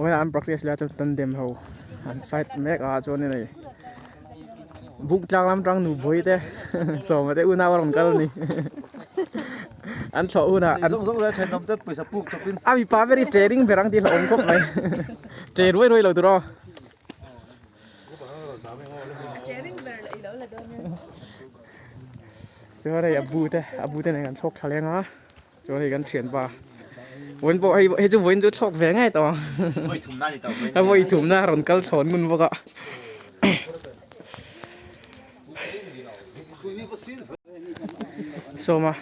Vawiinah an practice lai chuan tandem ho an fight mek a chuanin hei buk tlang lam tang nu buai te sawma te unau a rawn kal a ni an thlawh hunah an a mipa ber hi training ber ang tih hlauhawm khawp mai che ruai ruai lo tur aw. Chuan hei a bu te a bu te nen kan thlawk thla leng a. Chuan hei kan thianpa vawiin pawh hei hei chu vawiin chu thlawk ve ngei tawh ang Vawi thumna a ni tawh vawiin a vawi thumna a rawn kal thlawn ngun bawk a sawma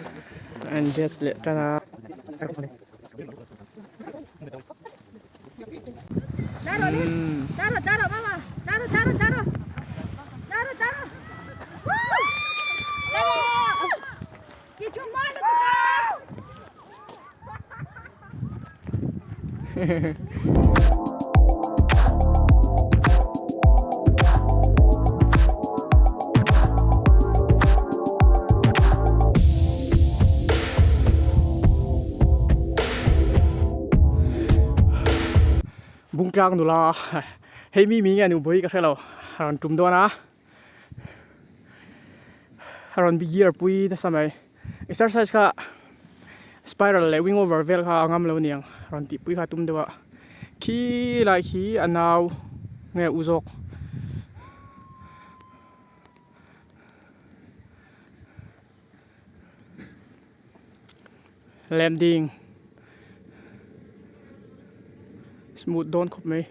a in bet leh tan a. Bungtlang nula hei mi mi nge nu bawi ka hre lo a rawn tum dawn a. A rawn bi gear pui nasa mai exercise kha spiral leh wing over vel kha a ngam lo aniang rawn tih pui kha a tum deuh a khi lai khi a nau nge u zawk. Landing smooth dawn khawp mai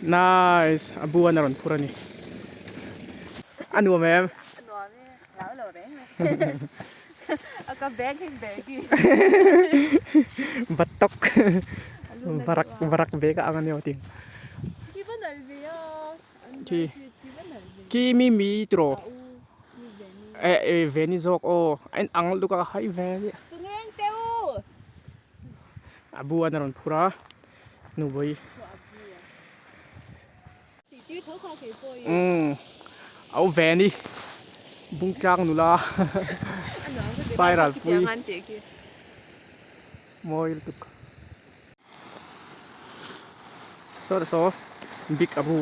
nice a bu an a rawn phur a ni a nuam em a nuam e hlau lo reng e a ka bag hi bag hi batok varak varak bag a ang a ni aw ting Khi khi mi mi tiraw eh eh ve ni zawk aw a in ang lutuk a hai ve a a bu an a rawn phur a nubawi umm au ve ni bungtlang nula spiral pui mawi lutuk. Saw saw big a bu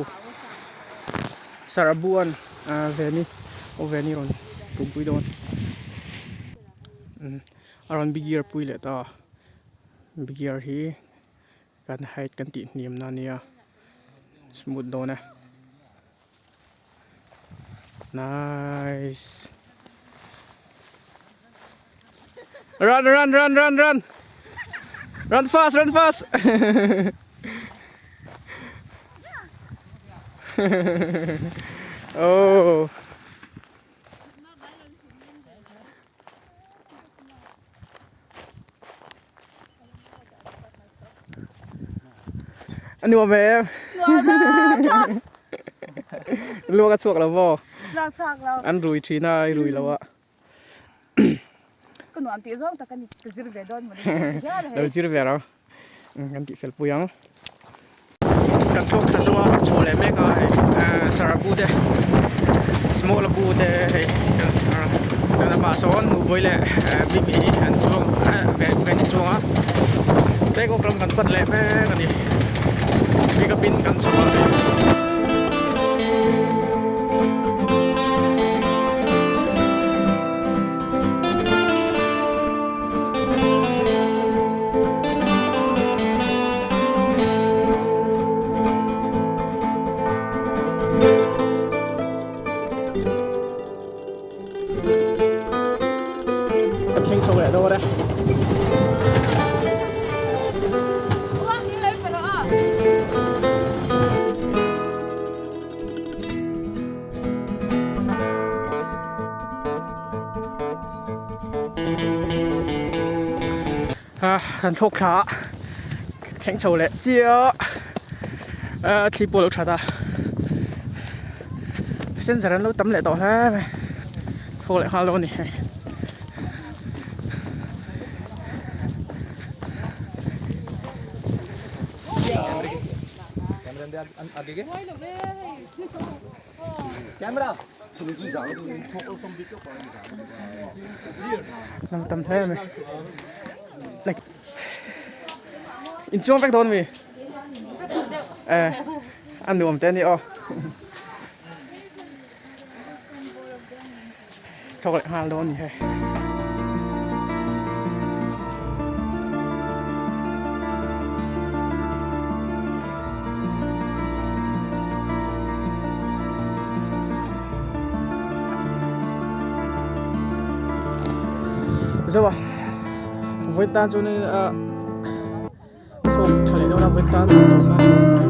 sir a bu an ah veni aw veni rawn tumpui dawn a rawn big gear pui leh ta big gear hi kan height kan tih hniam na ania smooth dawn e nice run run run run run run fast run fast oh A nuam em? Nuam Luak a chhuak lo maw? Luak chhuak lo. An rui thin a, i rui lo a. Ka nuam tih zawng tak a ni, ka zir ve dawn mawni. Lo zir ve ro. Kan tih fel pui ang. Kan thlawk tha zo a, kan chhuah leh mek a hei sarabu te small bu te hei kan tuna pah sawn nubawih leh mimi an chuang ven ven an chuang a take off lam kan pan leh mek a ni pick up in kan chho a. Thleng chho leh dawn e. A kan thlawk thla a thleng chho leh chiah a thli pawh a lo that a passenger an lo tam leh tawh hle mai thlawk leh nghal dawn a ni hei. Lam tam hle mai like in chuang vek dawn mi eh a nuam te a ni aw thawk leh nghal dawn a ni hei. Zo a vawi tan chuanin ah thawk tha leh deuh a vawi tan a awm a.